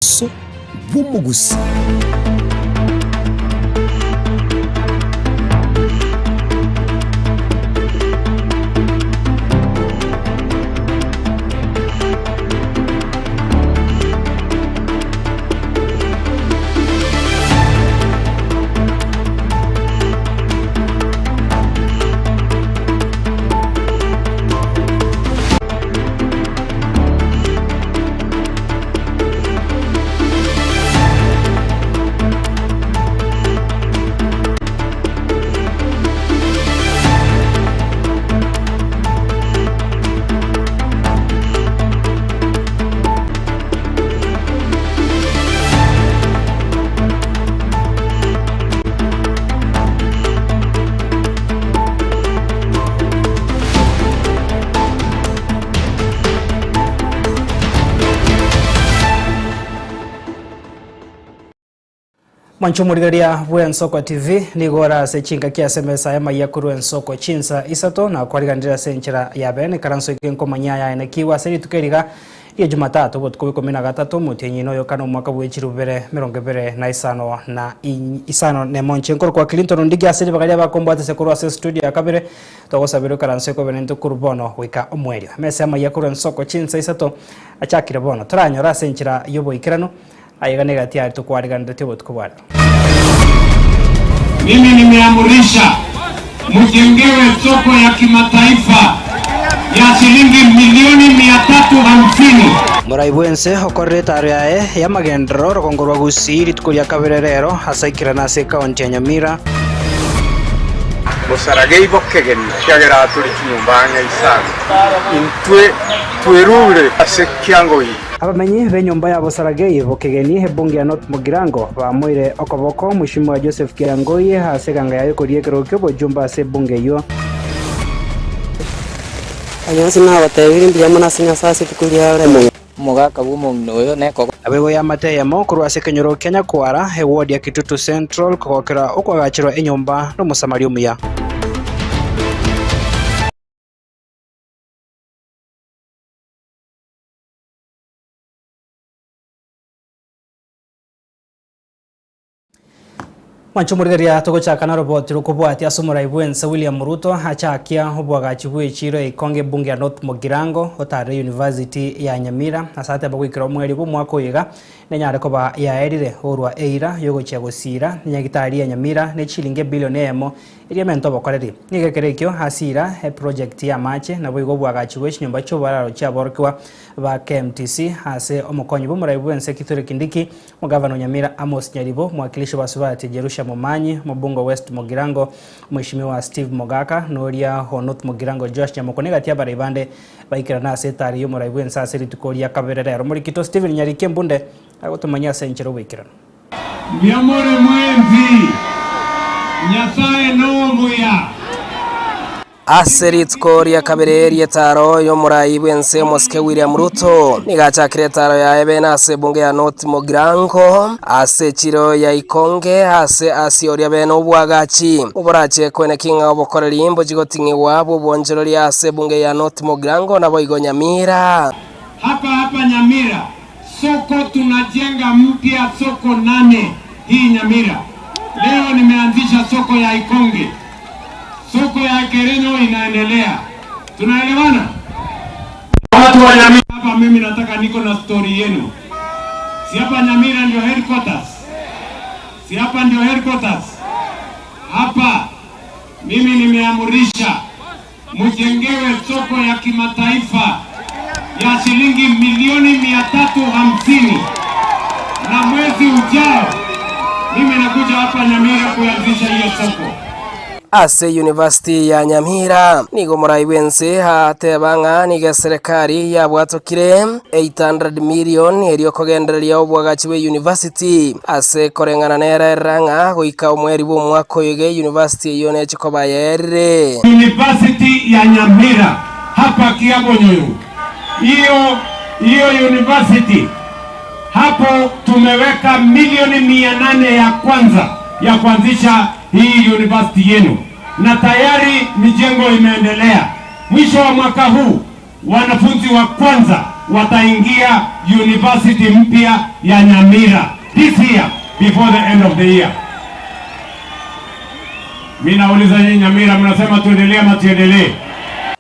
Omobaso bw'omogusi. Mwanche omorigereria bw'Ensoko TV, nigo ore ase chingaki ase emesa y'amaiya korwa Ensoko chinsa isato, na kwariganire ase enchera ya bene, ikaranso eke nkomanyia ayaye nakigwe ase rituko eriga ria Jumatatu, obotuko bwa ikomi na gatato, omotienyi noyo kane omwaka bwe chilifu bibere emerongo ebere na isano na isano nemo. Inche nkorokwa Clinton Ondigi ase ribaga ri'abakombwatisia korwa ase estudio ya kabere, Togosabera ikaranso ekobe korwa bono goika omoerio. Emesa y'amaiga korwa ensoko chinsa isato achakire bono. Toranyore ase enchera y'oboikeranu, aiga negati aria tokwariganeretie obotuko bwa rero. Mimi nimeamrisha mjengewe soko ya kimataifa ya shilingi milioni 350. Morai bw'ense okorire etaaro yaye y'amagenderero orogongo rwa Gusii rituko ria kabere rero ase aikerana ase ekaunti ya Nyamira. Mosaragei bokegeni, ekiagera tore chinyomba ang'e isano, intwe twerure ase ekiango eye. Abamenyi b'enyomba ya Bosaragei bokegeni, ebunge ya North Mugirango, bamoire okoboko Mweshimiwa Joseph Kiangoi ase eganga yaye koria ekerogo ki'obojumbe ase ebunge eyio. Onye onsi nagotebirie mbuya mono ase Nyasae ase rituko ria rero. Omogaka bw'omong'ina oyo nekogo. Naboigo y'amate eyemo korwa ase ekenyoro kia Nyakwara, eward ya Kitutu Central, kogokera okoagacherwa enyomba n'Omosamaria omuya. Mwanche omorigereria togochaka noroboti rokobwatia ase omorai bwense William Ruto achakia oboagachi bwe echiiro ya Ikonge ebunge ya North Mugirango otarire University ya Nyamira ase ateba goikera omweri bw'omwaka oyo iga nenyare koba yaerire orwa eira yogochia gosiira enyagitari ya Nyamira ne chilingi ebilion eyemo eria emente obokoreri. Nigo ekero ekio asiira eproject ya amache naboigo oboagachi bwe chinyomba chi'oboraro chiaborokigwa ba KMTC ase omokonyi bw'omorai bwense Kithure Kindiki Omogavana o Nyamira Amos Nyaribo, Omowakilishi bw'Asubati Jerusha Momanyi, Omobunge o West Mugirango Mweshimiwa Steve Mogaka, na oria o North Mugirango Joash Nyamoko negati y'abarai bande baikerana ase etari y'omorai bw'ense ase rituko ria kabere rero. Omorikito Stephen Nyariki Embunde agotomanyia ase enchera oboikeranu. Mbuya more mwensi, Nyasae nomuya. Ase rituko ria kabere ri'etaaro y'omorai bw'ense omosike William Ruto nigo achakire etaaro yaye bene ase ebunge ya North Mugirango ase echiro ya Ikonge ase asioria bene obwagachi oborache koeneki ng'a obokoreri mbochi goting'igwa bw'obwonchoreria ase ebunge ya North Mugirango naboigo Nyamira. Hapa hapa Nyamira soko tunajenga mpya soko nane hii Nyamira. Leo nimeanzisha soko ya Ikonge. Soko ya Kerenyo inaendelea. Tunaelewana? Watu wa Nyamira hapa, mimi nataka niko na story yenu. Si hapa Nyamira ndio headquarters? Si hapa ndio headquarters? Hapa mimi nimeamurisha mjengewe soko ya kimataifa ya shilingi milioni 350 na mwezi ujao mimi nakuja hapa Nyamira kuanzisha hiyo soko. Ase University ya Nyamira nigo omorai bw'ense ateba ng'a nigo eserekari yabwatokire 800 million erio kogendereria obwagachi bwe university ase koreng'ana nere erera ng'a goika omweri bw'omwaka oyo iga university eyio neche koba yaerire. University ya Nyamira hapa Kiabonyoru, hiyo hiyo university hapo tumeweka milioni 800 ya kwanza ya kuanzisha hii university yenu, na tayari mijengo imeendelea. Mwisho wa mwaka huu wanafunzi wa kwanza wataingia university mpya ya Nyamira this year before the end of the year. Mi nauliza nyinyi Nyamira, mnasema tuendelee ama tuendelee?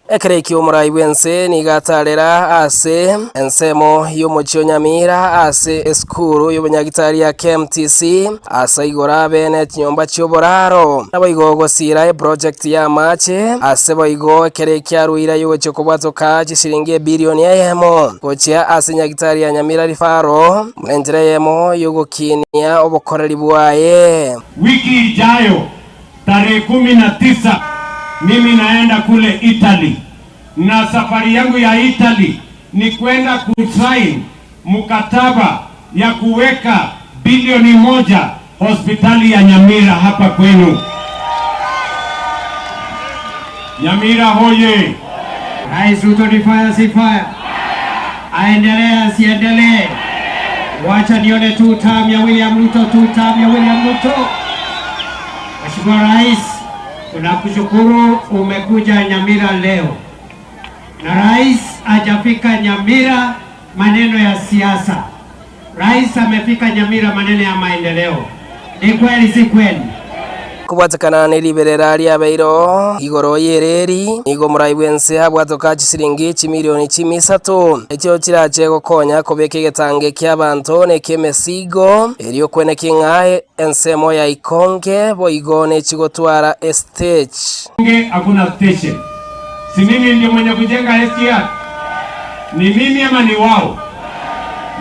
Ekero ekio omorai bw'ense nigo atarera ase ensemo y'omochie o Nyamira ase esukuru y'obonyagitari ya KMTC ase igoro abe ne chinyomba chi'oboraro. Naboigo gosiira eproject y'amache ase boigo ekero ekio aruire aye ogochia kobwatoka chishiringi ebilioni eyemo gochia ase nyagitari ya Nyamira Referral buna enchera eyemo y'ogokinia obokoreri bwaye. Wiki ijayo tarehe 19 mimi naenda kule Italy, na safari yangu ya Italy ni kwenda kusain mkataba ya kuweka bilioni 1 hospitali ya Nyamira hapa kwenu. Nyamira hoye! Rais Ruto ni fire, si fire? Aendelee asiendelee? Wacha nione tu term ya William Ruto, tu term ya William Ruto. Mheshimiwa Rais, tunakushukuru umekuja Nyamira leo, na rais hajafika Nyamira maneno ya siasa. Rais amefika Nyamira maneno ya maendeleo. Ni kweli si kweli? Kobwatekana na eriberera riabeiro igoro yereri nigo omorai bwense abwatoka chisiringi chimilioni chimisato ekio chirache gokonya kobeka egetange kia abanto na ekiemesigo erio okweneki ng'a ensemo ya Ikonge boigo nechigotwara estage. Hakuna station. Si mimi ndio mwenye kujenga SGR? Ni mimi ama ni wao?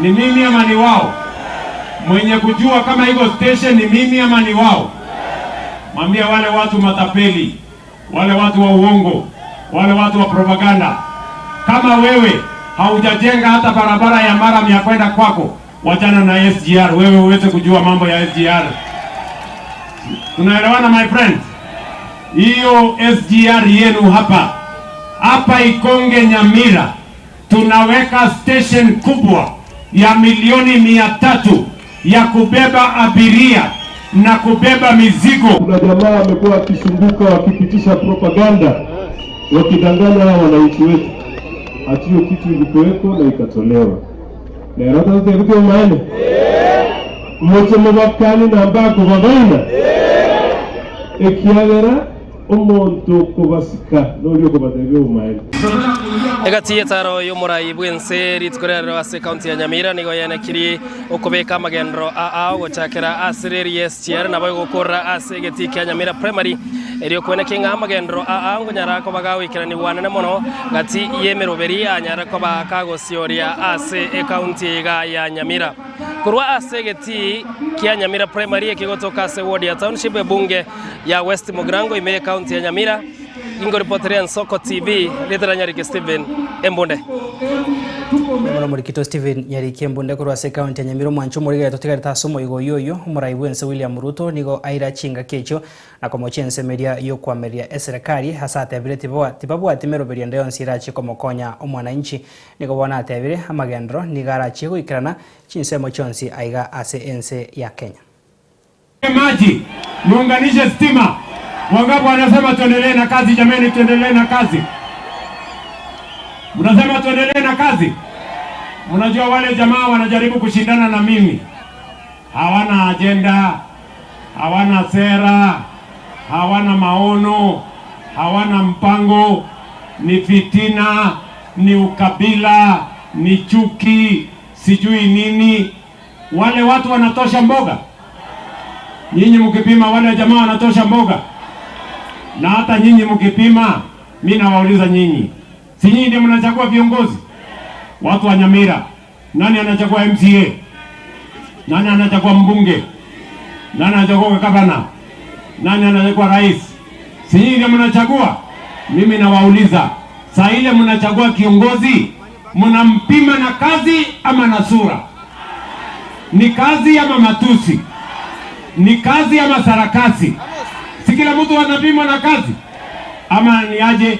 Ni mimi ama ni wao? Mwenye kujua kama iko station ni mimi ama ni wao? Mwambie wale watu matapeli, wale watu wa uongo, wale watu wa propaganda, kama wewe haujajenga hata barabara ya maram ya kwenda kwako, wachana na SGR. Wewe uweze kujua mambo ya SGR. Tunaelewana my friend? Hiyo SGR yenu hapa hapa Ikonge Nyamira, tunaweka station kubwa ya milioni 300 ya kubeba abiria na kubeba mizigo. Kuna jamaa wamekuwa wakizunguka wakipitisha propaganda wakidanganya hawa wananchi wetu ati hiyo kitu ilikuweko na ikatolewa nerototebutio maene moche mobakani nambako babaina ekiagera omonto okobasika nori okobatebia obomaene. Egati etaro y'omorai bwense rituko rero ase county ya Nyamira nigo yenekiri okobeka amagendero aa ogochakera ase reri SGR nabo egokora ase egeti kia Nyamira Primary erio kweneki ng'a amagendero aa ngonyara koba gagoikeraniwa nene mono gati y'emeroberi anyara koba kagosioria ase ecounty iga ya Nyamira. Korwa ase egeti kia Nyamira Primary ekigotoka ase ward ya Township ebunge ya West Mugirango ime county ya Nyamira ingoripoteria Nsoko TV ritera Nyariki Stephen Embunde. Mono morikito Stephen Nyariki Embunde korwa ase county ya Nyamira omwancho omorigere totigarete ase omoigo oyo oyo omorai bwense William Ruto nigo aira chingaki echio na komochia ensemeria yokoameria eserikali ase atebire tibabwati meroberio ende yonsi erachie komokonya omwananchi nigo bono atebire amagendero nigo arachie goikerana chinsemo chionsi aiga ase ense ya Kenya. Maji niunganishe stima. Wangapi wanasema tuendelee na kazi? Jameni, tuendelee na kazi. Mnasema tuendelee na kazi? Mnajua wale jamaa wanajaribu kushindana na mimi, hawana ajenda, hawana sera, hawana maono, hawana mpango, ni fitina, ni ukabila, ni chuki, sijui nini. Wale watu wanatosha mboga. Nyinyi mkipima wale jamaa wanatosha mboga, na hata nyinyi mkipima, mi nawauliza nyinyi, si nyinyi ndio mnachagua viongozi? Watu wa Nyamira, nani anachagua MCA? Nani anachagua mbunge? Nani anachagua gavana? Nani anachagua rais? Si nyinyi ndio mnachagua? Mimi nawauliza, saa ile mnachagua kiongozi, mnampima na kazi ama na sura? Ni kazi ama matusi? Ni kazi ama sarakasi? Si kila mtu anapimwa na kazi ama ni aje?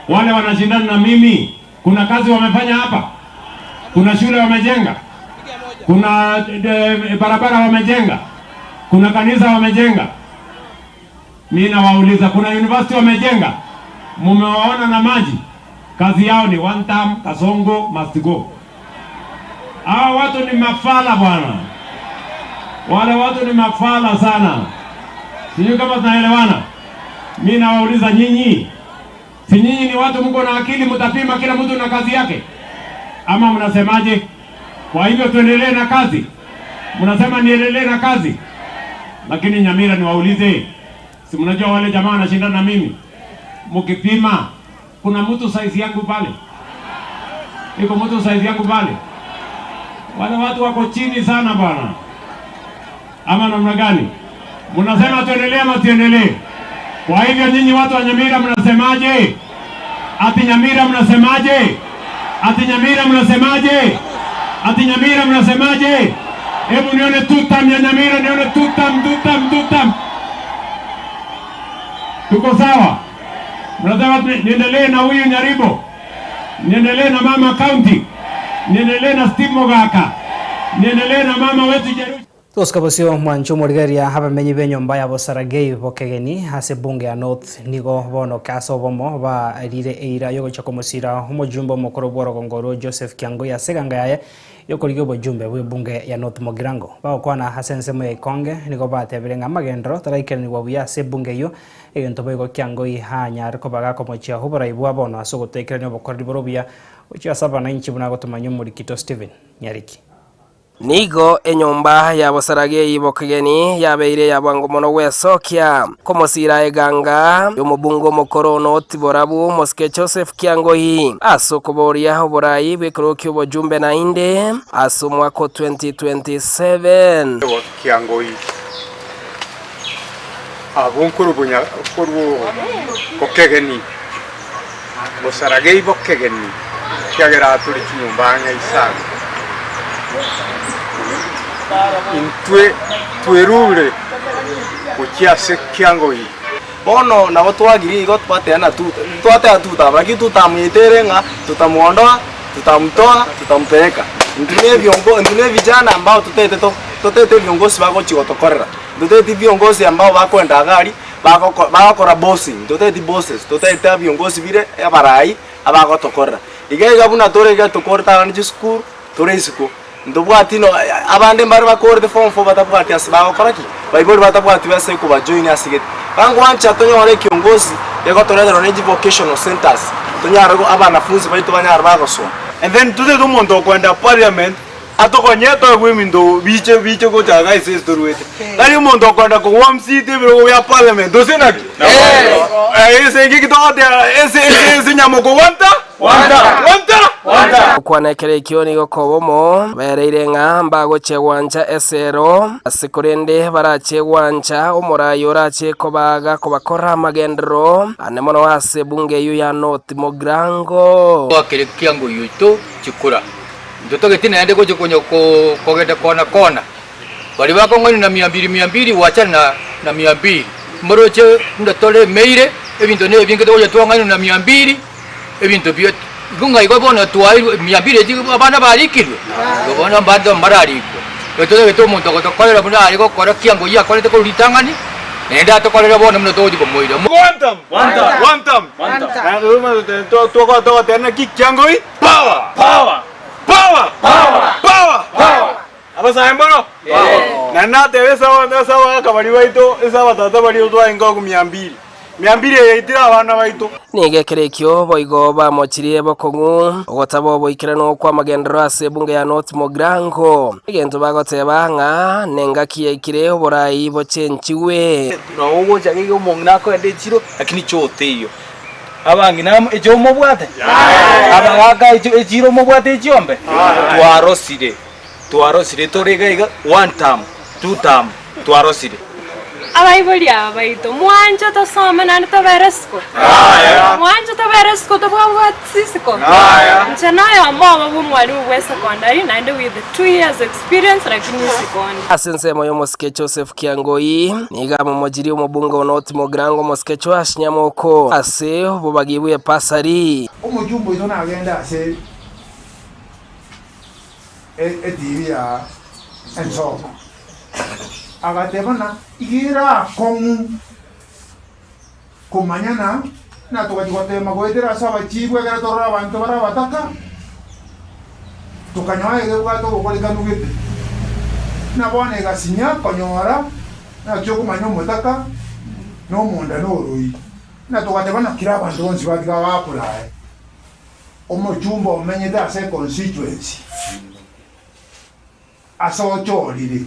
Wale wanashindana na mimi, kuna kazi wamefanya hapa? Kuna shule wamejenga? Kuna barabara wamejenga? Kuna kanisa wamejenga? Mimi nawauliza, kuna university wamejenga? Mumewaona na maji? Kazi yao ni one term, Kasongo must go. Hawa watu ni mafala bwana, wale watu ni mafala sana. Sijui kama tunaelewana. Mi nawauliza nyinyi, si nyinyi ni watu mko na akili, mtapima kila mtu na kazi yake, ama mnasemaje? Kwa hivyo tuendelee na kazi, mnasema niendelee na kazi, lakini Nyamira niwaulize, si mnajua wale jamaa wanashindana na mimi, mkipima kuna mtu saizi yangu pale? Iko mtu saizi yangu pale? Wale watu wako chini sana bwana, ama namna gani? Mnasema tuendelee ama tuendelee? Kwa hivyo nyinyi watu wa Nyamira mnasemaje? Ati Nyamira mnasemaje? Ati Nyamira mnasemaje? Ati Nyamira mnasemaje? Hebu nione tutam ya Nyamira, nione tutam, tutam, tutam. Tuko sawa? Mnasema niendelee na huyu Nyaribo, niendelee na mama county, niendelee na Steve Mogaka, niendelee na mama wetu Jerusha. Tosika bosio mwancho omorigereria abamenyi b'enyomba ya Bosaragei bokegeni ase ebunge ya North nigo bono ase obomo barire eira yogochia komosira omojumbe omokoro bw'orogongo orwo Joseph Kiangoi ase eganga yaye yokorigia obojumbe bwa ebunge ya North Mugirango. Bagokwana ase ensemo ya Ikonge nigo batebire ng'a amagendero taraikeraniwa buya ase ebunge eyio egento boigo Kiangoi anyare koba gakomochia oborai bwa bono ase ogotekerania obokoreri bore obuya gochia ase abananchi buna agotomanyia omorikito Stephen Nyariki. Nigo enyomba ya bosaragei bokegeni yabeire eya bwango mono gwesokia komosira eganga y'omobunge omokoro Onoti Borabu Mosike Joseph Kiangoi ase okoboria oborai bw'ekerogo ki'obojumbe naende ase omwaka o 2027. Kiangoi abwo nkorwa bokegeni Bosaragei bokegeni, ekiagera tore chinyomba ang'e isano. Intwe twerure gochia ase ekiango eye. Bono nabo twagirie igo twateana twateba tutama, lakini tutamoetere ng'a tutamuondoa, tutamutoa, tutampeleka. Intwe ne ebiongo intwe ne evijana ambao totaete to totaete ebiongosi bagochia gotokorera. Ntotaeti viongozi ambao bakoenda iga aria. Bagokora bossing, totaeti bosses, totaeti abiongosi bire abarai abagotokorera. Iga iga buna tore iga tokorete abana chisukuru, tore isiko, ntobwati no abande mbare bakorete form four batabwati ase bagokora ki? Baibori batabwati besa ekobajoin ase gete. Bangwancha tonyore ekiongosi gegotoretera nonye chivocational centers, tonyare abanafunzi baito banyare bagosoma. And then totaete omonto okoenda parliament Atokonye toegwe ebinto biche biche gocha iga ase ase toruete. Tari omonto okoenda kogwa msiti ebirogo bia parliament gose naki? Ase eki togoteba ase ase ase nyamoko gwanta gwanta gwanta. Gokwana ekero ekio nigo kobomo, bereire ng'a mbagochia gwancha esero, ase korende barache gwancha omorai orache kobaga kobakora amagenderero ane mono ase ebunge eyio ya North Mugirango. Twakire kiango gioito chikura. Ntotageti naende gocha konya kogenda kona kona. Baria bakong'ainwa na mia mbiri mia mbiri gwachana na na mia mbiri. Moroche buna tore emeire, ebinto na ebinge togocha twang'ainwa na mia mbiri, ebinto bia igo ng'a igo bono twairwe mia mbiri echi abana barikirwe? Igo bono abanto mbararikwe. Igo totagete omonto ogotokorera buna are gokora kiango oyio akorete korwa ritang'ani, naende atokorere bono buna togochia komoira. One term, one term, one term. Togoteba naki kiango ii? Power! Power! Power! Power! Power! Power! Abasae mbono? Na nateba ase ase abagaka baria baito, ase abatata baria twarenge korwa mia mbili. Mia mbili eye yaitire abana baito. Nigo ekero ekio boigo bamochirie bokong'u ogotaba oboikeranu kw'amagenderero ase ebunge ya North Mugirango, egento bagoteba ng'a nengaki yaikire oborai bochenchigwe. Nabo ogocha iga omong'ina akoenda echiro, lakini choo teiyo. Abang'ina amo echi omobwate? Abagaka echi echiro omobwate echiombe? Twarosire, twarosire tore iga iga one term, two term, twarosire. Abaibori aba baito, mwanche tosome naende tobere isiko? Mwanche tobere isiko tobwabwatisi isiko? Inche noyomo obo bw'omwalimu bw'esekondari naende with 2 years experience lakini isiko onde. Ase ensemo y'omosike Joseph Kiangoi, nigo amomochirie omobunge o North Mugirango omosike Joash Nyamoko ase obobagi bw'epasari. Omojumbe oito nagende ase etibi ya ensoko, agateba ng'a iga ere akong'u komanyana, na togachia gotema goetera ase abachibu ekero torore abanto bare abataka. Tokanyora iga ebwate obokorekanu gete, na bono egasinya konyora naki okomanya omotaka na omonda na oroi. Na togateba naki kera abanto bonsi batiga bakorae omochumba omenyete ase econstituency ase ochorire.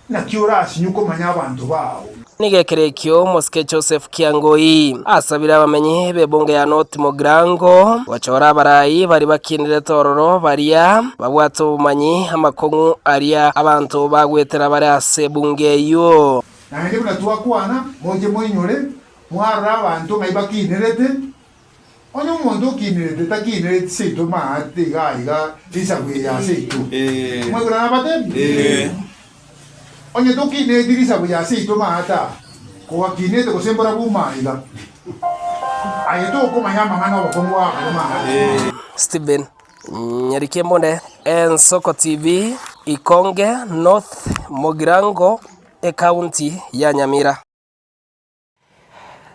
Naki orasinywe komanya abanto bao? Nigo ekero ekio omosike Joseph Kiangoi asabire abamenyi b'ebunge ya North Mugirango gochora abarai baria bakinirete ororo baria babwate obomanyi amakong'u aria abanto bagwetera bare ase ebunge eyio. Naende buna twakwana, moche moinyore, mwarora abanto ng'ai bakinerete. Onye omonto okinerete takinereti seito maate iga aiga risabu eye ya seito. Mwaigure nabatebi? Onye tokinereti risabu ya seito maate aa, kogakinete gose mbora buma aiga, aye tokomanya amang'ana obokong'u bwa maate. Stephen Nyarikembonde, Ensoko TV, Ikonge North Mugirango, Ekaunti ya Nyamira.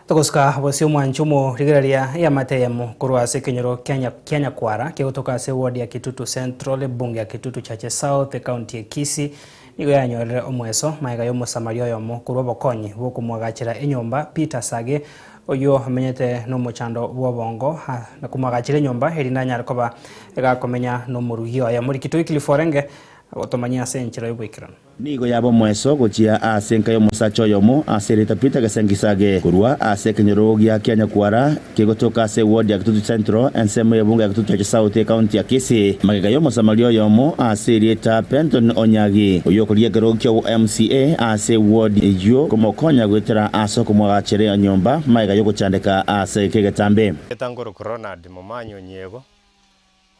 Togosuka bosio omwancho omorigereria eamate eyemo korwa ase ekenyoro kia Nyakwara kegotoka ase eward ya Kitutu Central ebunge ya Kitutu Chache South ekaunti ya Kisii nigo yanyorire omweso magega y'omosamaria oyomo korwa obokonyi bw'okomwagachera enyomba Peter Sage oyio omenyete nomochando bw'obongo na komwagachera enyomba erinde anyare koba egakomenya nomorugi oye. Omorikito Wycliffe Orenge agotomanyia ase enchera y'oboikeranu. Nigo yaba omoeso gochia ase enka y'omosacha oyomo ase erieta Peter Gesengisage, korwa ase ekenyoro gia Kianyakwara kegotoka ase eward ya Kitutu Central, ensemo y'ebunge ya Kitutu Chache South, ekaunti ya Kisii. Magega y'Omosamaria oyomo ase erieta Penton Onyagi, oyio okorigia ekerogo kia MCA ase eward eyio komokonya goetera ase okomwagachera enyomba magega y'ogochandeka ase kegetambe. Erieta nkorokwa Ronald Momanyi Onyiego,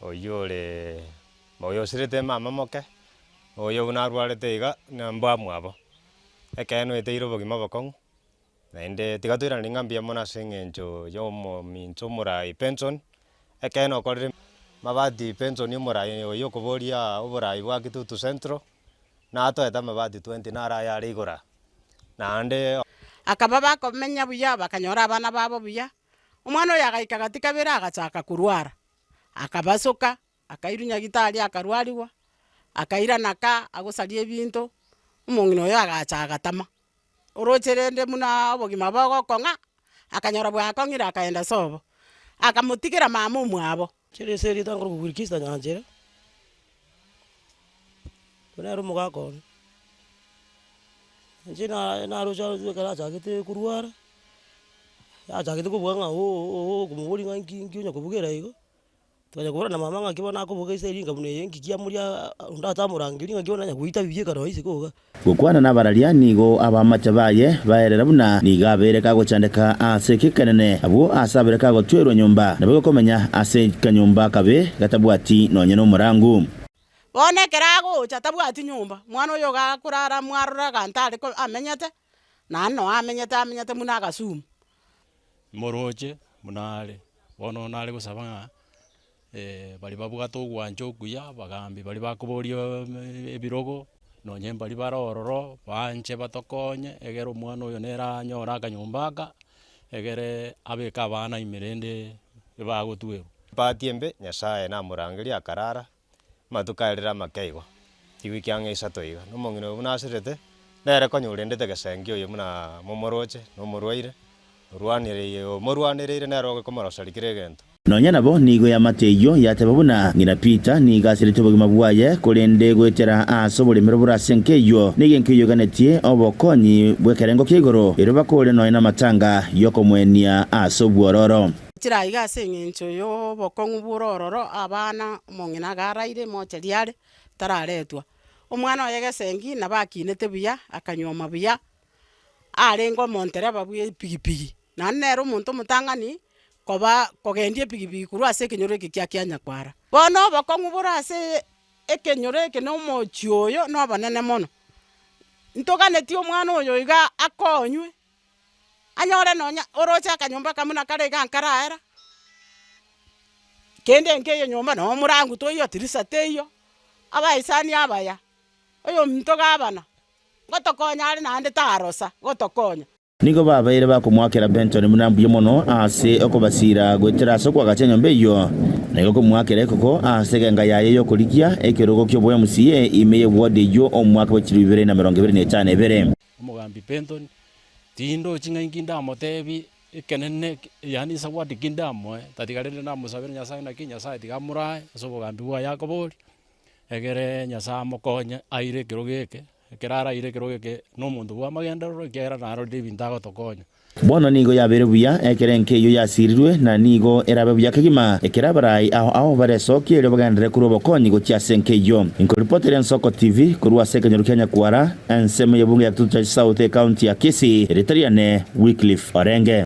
oyio ore oyosirete mama moke. Oyo buna arwarete iga, na mbamwabo, ekeene oeteire obogima obokong'u, naende tiga toiranerie ng'a mbuya mono ase eng'encho ya omominto omorai Benson, ekeene okorire mabati Benson omorai oyio okoboria oborai bwa Kitutu Central, natoete amabati twenty naro ayare igoro aa, naende. Akaba bakomenya buya, bakanyora abana babo buya. Omwana oyo agaika gati kabere agachaka korwara, akabasoka. Akairwa nyagitari akarwarigwa, akairana ka agosaria ebinto, omong'ina oyo agacha agatama. Oroche rende buna obogima bogokong'a, akanyora bwakong'ire akaenda sobo, akamotigera mama omwabo. Chire ase erieta nkorokwa Wilkista Nyanchera, oyo nere omogaka one. Inche na naroche aroche ekero achagete korwara, achagete kobuga ng'a ooh ooh okomoboria ng'a nki nki onya kobugera igo. Twachia kobora na mama ng'aki bono akoboka ase eringa buna eye, nki kiamoria onde atamorangeria ng'aki bono onye goita bieka nonye isiko iga. Gokwana nabararia nigo abaamate baye baerera buna nigo abeire kagochandeka ase ekekenene, abwo aase abeire kagotwerwa nyomba, naboigo komenya ase akanyomba akabe gatabwati nonya nomorangu. Bono ekero agocha tabwati nyomba, mwana oyo iga akorara mwarora aganto are ko amenyete, naende noo amenyete amenyete buna agasumu. Moroche buna are. Bono nare gosaba ng'a baria babwate ogwancha okuya, abagambi baria bakoboria ebirogo, nonye mbaria bare ororo, banche batokonye, egere omwana oyo nere anyore akanyomba aka, egere abeke abana ime rende ebagotwerwa. Bahati embe, Nyasaye namorangeria akarara, amatuko aerire amake igo, chiwiki ang'e isato iga. Na omong'ina oyo buna asirete, nere konya orendete egesengi oyo buna momoroche, na omorwaire, orwanireire omorwanereire nere okomoroseria kera egento. Nonya nabo nigo eamate eyio yateba buna ng'ina Peter nigo asirete obogima bwaye, korende goetera ase oboremero bore ase enka eyio, nigo enka eyio eganetie obokonyi bw'ekerengo kia igoro, erio bakore nonya namatanga y'okomoenia ase obwororo. Chire aiga ase eng'encho y'obokong'u bore ororo, abana, omong'ina iga araire, mocheri are, tararetwa. Omwana oye gesengi nabo akinete buya, akanyuoma buya, arenge omontereba bwa epigipigi, naende nere omonto omotang'ani koba kogendia epigipigi korwa ase ekenyoro eke kia kianyakwara. Bono obokong'u bore ase ekenyoro eke na omochie oyo nobonene mono. Ntoganetie omwana oyo iga akonywe. Anyore nonya oroche akanyomba kamuna kare iga nkaraera, kende nkeiyo nyomba noo omorangu toiyo tirisa teiyo, abaisani abaya, oyominto gabana, ngotokonya are naende tarosa gotokonya. Nigo babeire bakomoakera Benton buna mbuya mono ase okobasiira goetera ase okoagacha enyomba eyio. Na igo komoakera ekoko ase egenga yaye y'okorigia ekerogo ki'obo MCA ime y'eward eyio omwaka bwe chilifu ibere na emerongo ebere na etano ebere. Omogambi Benton, tindochi ng'a inki ndamotebi ekenene yaani esawadi ki ndamoe, tatiga rende namosabere Nyasaye naki Nyasaye tiga amorae ase obogambi bwaye akoboria, egere Nyasaye amokonye aire ekerogo eke, ekero araire ekerogo eke na omonto bwa amagenderero ekiagera narorire ebinto agotokonya. Bono nigo yabeire buya ekero enka eyio yasirirwe, na nigo erabe buya kegima ekero abarai ao ao baresokie erio bagenderere korua obokonyi gochia ase enka eyio. Inkoripotera Ensoko TV korwa ase ekenyoro kia Nyakwara, ensemo y'ebunge ya Kitutu Chache South, ecounty ya Kisii, erieta riane Wycliffe Orenge.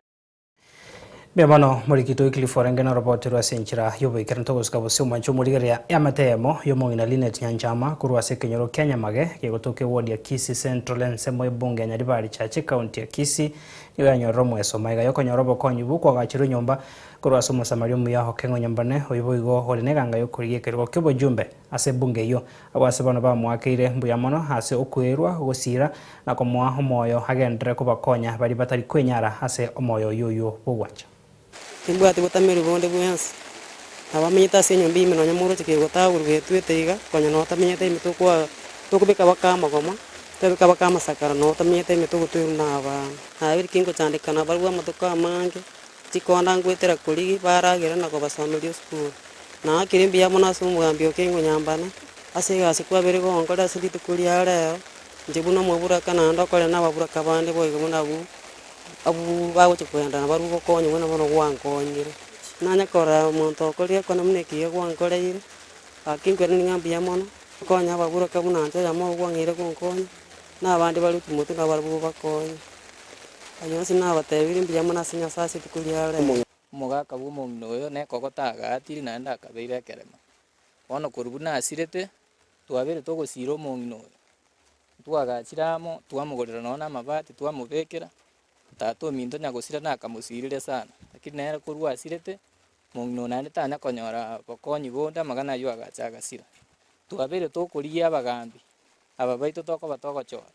Mbuya mono morikito Wycliffe Orenge noroboti rwa ase enchera y'oboikeranu togosuka bosio omwanche omorigereria eamate eyemo y'omong'ina Linet Nyanchama korwa ase ekenyoro kia Nyamage gegotoka eward ya Kisii Central ensemo y'ebunge ya Nyaribari Chache ekaunti ya Kisii nigo yanyorire omweso maiga yokonyora obokonyi bw'okoagacherwa enyomba korwa ase omosamaria omuya Okeng'o Nyambane oyio boigo ore neganga y'okorigia ekerogo ki'obojumbe ase ebunge eyio. Abwo ase bono bamoakeire mbuya mono ase okwerwa gosiira na komoa omoyo agenderere kobakonya baria batari kwenyara ase omoyo oyio oyio bw'ogwancha. Timbwati botameri bonde bwensi. Nabo amenyete ase enyomba ime nonya moroche kegotagorwa getwete iga, konya noo tamenyete ime tokwa tokobeka baka amagoma, twabeka baka amasakara noo tamenyete ime togotwerwa na abana. Nabeire kingochandeka nabarabwo amatuko amange, chikonda ngoetera korigia baragera na kobasomeria esukuru. Naakire mbuya mono ase omogambi o Kengo Nyambane, ase egasi kwabeire gonkora ase rituko ria rero, inche buna omoburaka naende okore na ababuraka bande boigo buna abwo abwo bagochia kogenda nabarabwo bokonye buna bono gwankonyire. Nanye korora omonto okorire ekona buna ekiya gwankoreire, gaki nkwerende ng'a mbuya mono, okonye ababuraka buna inche oyomo obo kwang'eire gonkonya, na abande bare otimotwe nabarabwo obakonye. Ayio onsi nabatebirie mbuya mono ase Nyasae ase rituko ria rero. Omogaka bw'omong'ina oyo nekogota agaatire naende akabeire ekerema. Bono korwa buna asirete, twabeire togosiira omong'ina oyo. Ntwagachire amo, twamogorera nonya na amabati twamobekera, tata ominto nyagosira nakamosirire sana, lakini nere korwa asirete, mong'ina oyo naende tanya konyora bokonyi bonde amang'ana aywo agacha agasira. Twabeire tokorigia abagambi, aba baito tokoba togochora,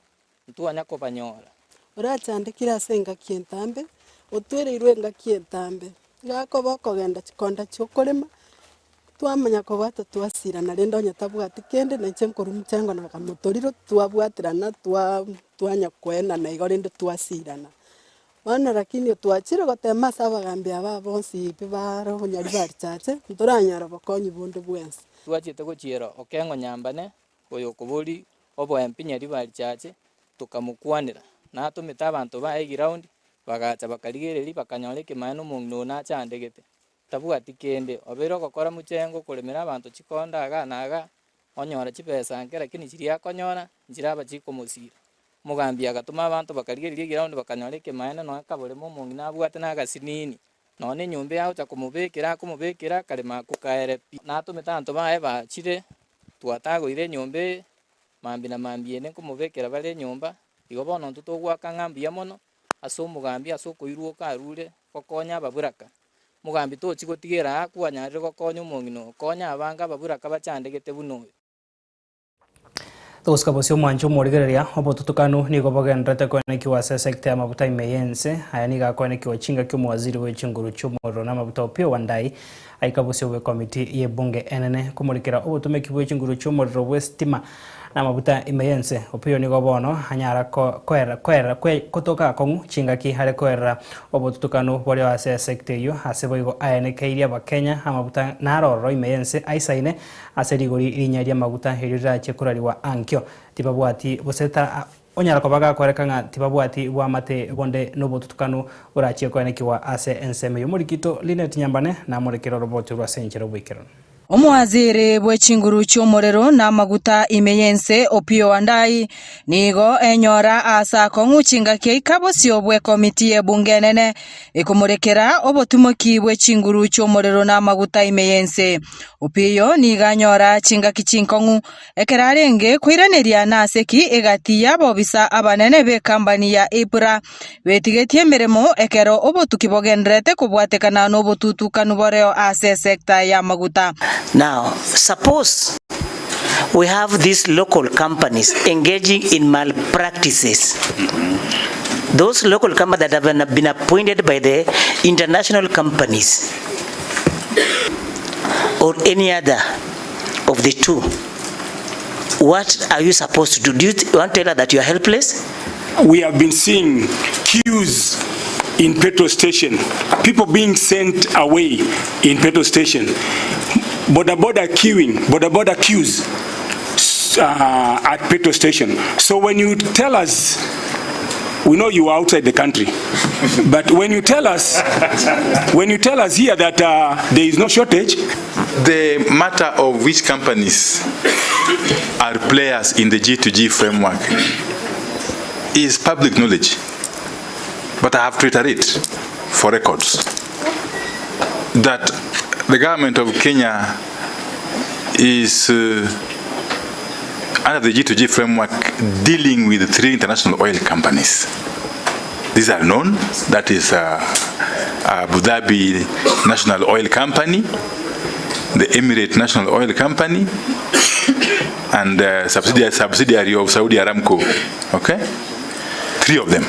ntwanya kobanyora. Orachandekire ase engaki entambe, otwereirwe engaki entambe, gakoba okogenda chikonda chiokorema, twamanya kobwata twasirana rende onye tabwati kende na inche nkorwa mchengo na kamotoriro twabwaterana twa twanya koenana igo rende twasirana. Bono lakini twachire gotema ase abagambi aba bonsi pi bare obonyari ba richache, ntoranyora bokonyi bonde bwensi. Twachete gochiera Okeng'o Nyambane, oyokoboria oboempinya riba richache, tokamokwanera, na atomete abanto baye eground, bagacha bakarigereria, bakanyora ekemaene omong'ina oyo nachandegete, tabwati kende, obeire ogokora mochengo okoremera abanto chikonda igaa na igaa, onyora chibesa nke lakini chiria akonyora, nchiraba chikomosira. Omogambi agatoma abanto bakarigereria eground bakanyora ekemaene nonya kaboremo omong'ina abwate na agasinini, nonya na enyomba eye agocha komobekera akomobekera akarema ako kaere pi. Natomete abanto baye bachire, Twatagoire enyomba eye, mambia na mambia ende nkomobekera bare enyomba, igo bono intwe togoaka ng'a mbuya mono ase omogambi ase okoirwoka arure gokonya ababuraka. Omogambi tochi gotigera aa kwanyarire gokonya omong'ina oo, konya abange ababuraka bachandegete buna oyo. Togosika bosio omwancho omorigereria, obotutukanu nigo bogendererete koenekiwa ase esecta y'amabuta ime y'ense. Aya nigo akoenekiwa chingaki omowaziri bwe chinguru chi'omorero na amabuta Opiyo Wandayi aika bosio bw'ekomiti y'ebunge enene komorikera obotomeki bwe chinguru chi'omorero bw'esitima na amabuta ime y'ense. Opiyo nigo bono anyara koera koera kotoka akong'u chingaki are koerera obotutukanu boreo ase esecta eyio ase boigo aenekeirie abakenya amabuta narororo ime y'ense aisaine Ase rigori rinya ri'amaguta erio rirache korarigwa ankio, tibabwati gose ta onyara koba gakoreka ng'a tibabwati bw'amate bonde nobotutukanu borachie koenekigwa ase ensemo y'omorikito Linet Nyambane namorekere oroboti rw'ase enchera oboikeranu. Omowaziri bwe chinguru chi'omorero na amaguta ime y'ense Opiyo Wandayi nigo enyora aase akong'u chingaki aika bosio bw'ekomiti y'ebunge enene ekomorekera obotumoki bwe chinguru chi'omorero na amaguta ime y'ense. Opiyo nigo anyora chingaki chinkong'u ekero arenge koiraneria nase ki egati y'abobisa abanene b'ekambani ya Epra betigetie emeremo ekero obotuki bogendererete kobwatekana nobotutukanu boreo ase esecta y'amaguta. Now suppose we have these local companies engaging in malpractices, those local companies that have been appointed by the international companies. or any other of the two, what are you supposed to do? Do you want to tell her that you are helpless? We have been seeing queues in petrol station, people being sent away in petrol station, boda boda queuing, boda boda queues uh, at petrol station. So when you tell us, we know you are outside the country, but when you tell us, when you tell us here that uh, there is no shortage, The matter of which companies are players in the G2G framework is public knowledge, but I have to reiterate for records that the government of Kenya is uh, under the G2G framework dealing with three international oil companies. These are known. That is uh, Abu Dhabi National Oil Company, the Emirate National Oil Company, and uh, subsidiary, subsidiary of Saudi Aramco. Okay? Three of them.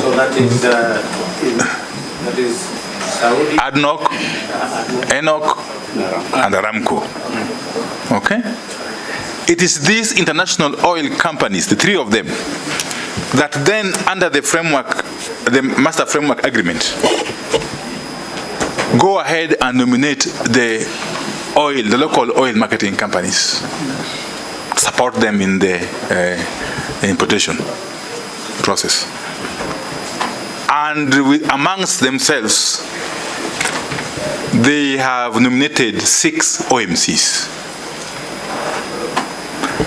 So that is, uh, that is Saudi? ADNOC, ENOC, and Aramco. Okay? It is these international oil companies, the three of them, that then under the framework, the master framework agreement, go ahead and nominate the oil, the local oil marketing companies, support them in the uh, importation process. And with, amongst themselves, they have nominated six OMCs.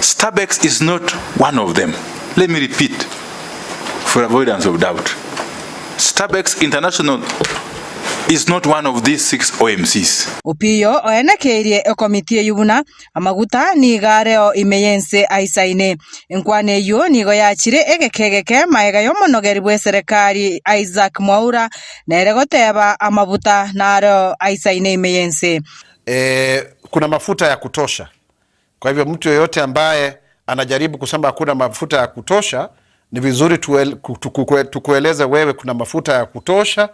Stabex is not one of them. Let me repeat for avoidance of doubt. Stabex International is not one of these six OMCs. Opiyo oenekeirie ekomiti eyio buna amaguta nigo areo ime y'ense aisaine. Enkwana eyio nigo yachire egeke egeke maega y'omonogeri bw'eserekari Isaac Mwaura nere goteba amabuta nareo aisaine ime y'ense. E, kuna mafuta ya kutosha. Kwa hivyo mtu yeyote ambaye anajaribu kusema hakuna mafuta ya kutosha, ni vizuri tukueleze wewe kuna mafuta ya kutosha,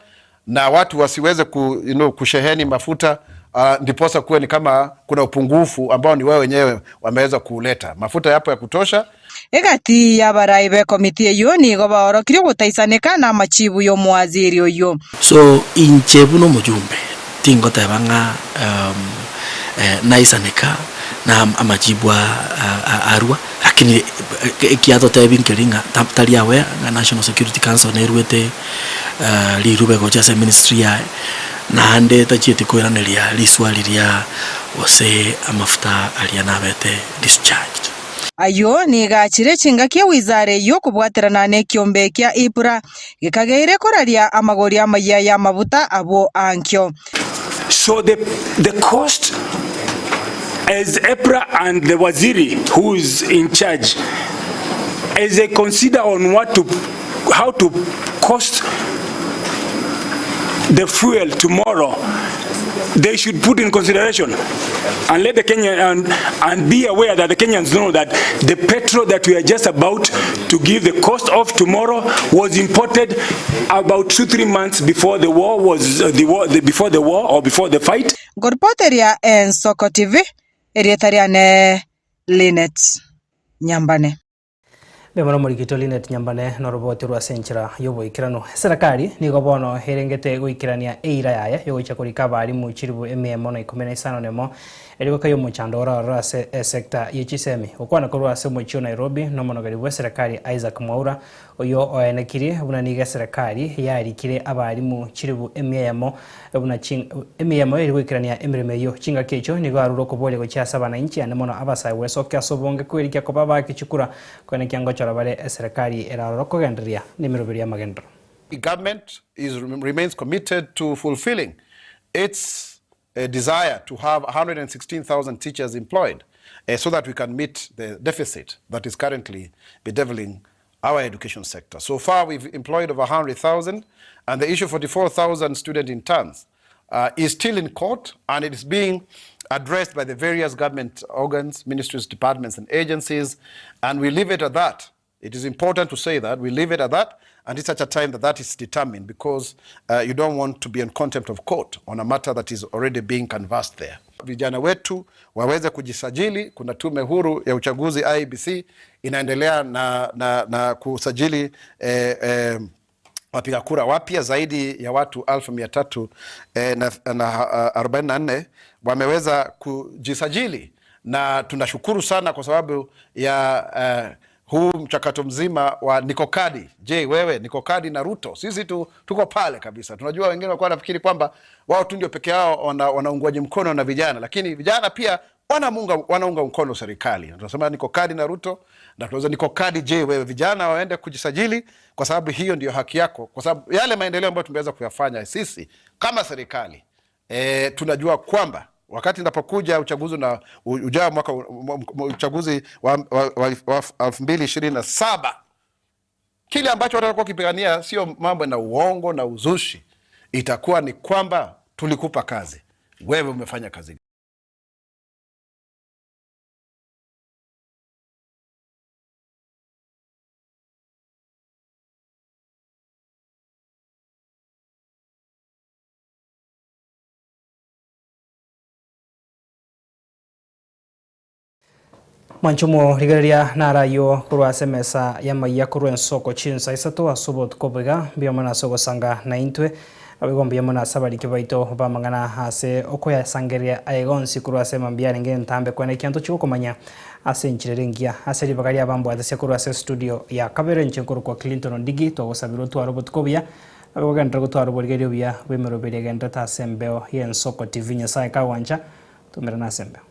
na watu wasiweze ku, you know, kusheheni mafuta uh, ndiposa kuwe ni kama kuna upungufu ambao ni wewe wenyewe wameweza kuuleta. Mafuta yapo ya kutosha. Egati y'abarai b'ekomiti eyio nigo baorokirie ogotaisaneka na amachibu y'omowaziri oyio. So inche buna omojumbe tingoteba ng'a um, eh, naisaneka na amachibu arua lakini ekiatotebi nkeri ng'a tari aware ng'a National Security Council neruete uh, rirube gocha ase ministry yaye naende tachieti koiraneria riswali ria gose amafuta aria nabete discharged. Ayio nigo achire chingaki ewizara eyio okobwaterana na ekiombe kia EPRA gekageire koraria amagori amayia y'amabuta abwo ankio. So the, the cost as EPRA and the waziri who is in charge, as they consider on what to, how to cost the fuel tomorrow, they should put in consideration and let the Kenyan and, and be aware that the Kenyans know that the petrol that we are just about to give the cost of tomorrow was imported about 2-3 months before the war was uh, the war the, before the war or before the fight. Ngoripoteria Ensoko TV erieta riane Linet Nyambane. Mbuya morikito Linet Nyambane noroboti rwa ase enchera y'oboikeranu. Eserekari nigo bono erengete goikerania eira yaye yogoicha korika abarimu chiribu emiemo na ikomi na isano nemo erigoka y'omochando orarora ase esecta ye chisemi. Gokwana korwa ase omochie o Nairobi nomonogeri bwa eserekari Isaac Mwaura oyo oenekirie buna nigo eserekari yarikire abarimu chiribu emiemo buna emiemo eri goikerania emeremo eyio. Chingaki echio nigo arure okoboria gochia ase abananchi ande mono abasae gwesokia ase obonge kwerikia koba bakichukura koenekia ngochora bare eserekari erarora okogendereria na emeroberi y'amagenderero. The government is, remains committed to fulfilling its uh, desire to have 116,000 teachers employed uh, so that we can meet the deficit that is currently bedeviling our education sector. So far, we've employed over 100,000, and the issue of 44,000 student interns uh, is still in court, and it is being addressed by the various government organs, ministries, departments, and agencies, and we leave it at that. It is important to say that we leave it at that until such a time that that is determined because uh, you don't want to be in contempt of court on a matter that is already being canvassed there. Vijana wetu waweze kujisajili. Kuna tume huru ya uchaguzi IEBC inaendelea na, na, na kusajili eh, eh, wapiga kura wapya zaidi ya watu elfu mia tatu eh, na, na 44 wameweza kujisajili na tunashukuru sana kwa sababu ya uh, huu mchakato mzima wa niko kadi. Je, wewe niko kadi na Ruto? Sisi tu, tuko pale kabisa. Tunajua wengine walikuwa wanafikiri kwamba wao tu ndio peke yao wana, wanaungwaji mkono na vijana, lakini vijana pia wanamunga, wanaunga mkono serikali. Tunasema niko kadi na Ruto na tunaweza niko kadi. Je, wewe vijana waende kujisajili, kwa sababu hiyo ndio haki yako, kwa sababu yale maendeleo ambayo tumeweza kuyafanya sisi kama serikali e, tunajua kwamba wakati inapokuja uchaguzi na ujao mwaka uchaguzi wa, wa, wa, wa 2027 kile ambacho watakuwa wakipigania sio mambo na uongo na uzushi, itakuwa ni kwamba tulikupa kazi, wewe umefanya kazi. Mwanchumo rigereria narayo korwa ase emesa ya maiya korwa ensoko chinsa isato ase obotuko boiga mbuya mono ase ogosanga na intwe abigo mbuya mono ase abariki baito bamang'ana ase okoyasangereria aye gonsi korwa ase emambia arenge entambe kwene ekianto chigokomanya ase enchera ere engiya ase ribaga ria bambwate korwa ase studio ya kabere inche nkorokwa Clinton Ondigi twagosabirwa otware obotuko obuya abe gogenderera gotwara oborigereria obuya bwa emeroberi egenderete ase embeo ya ensoko TV Nyasaye kagwancha tomerane ase embeo.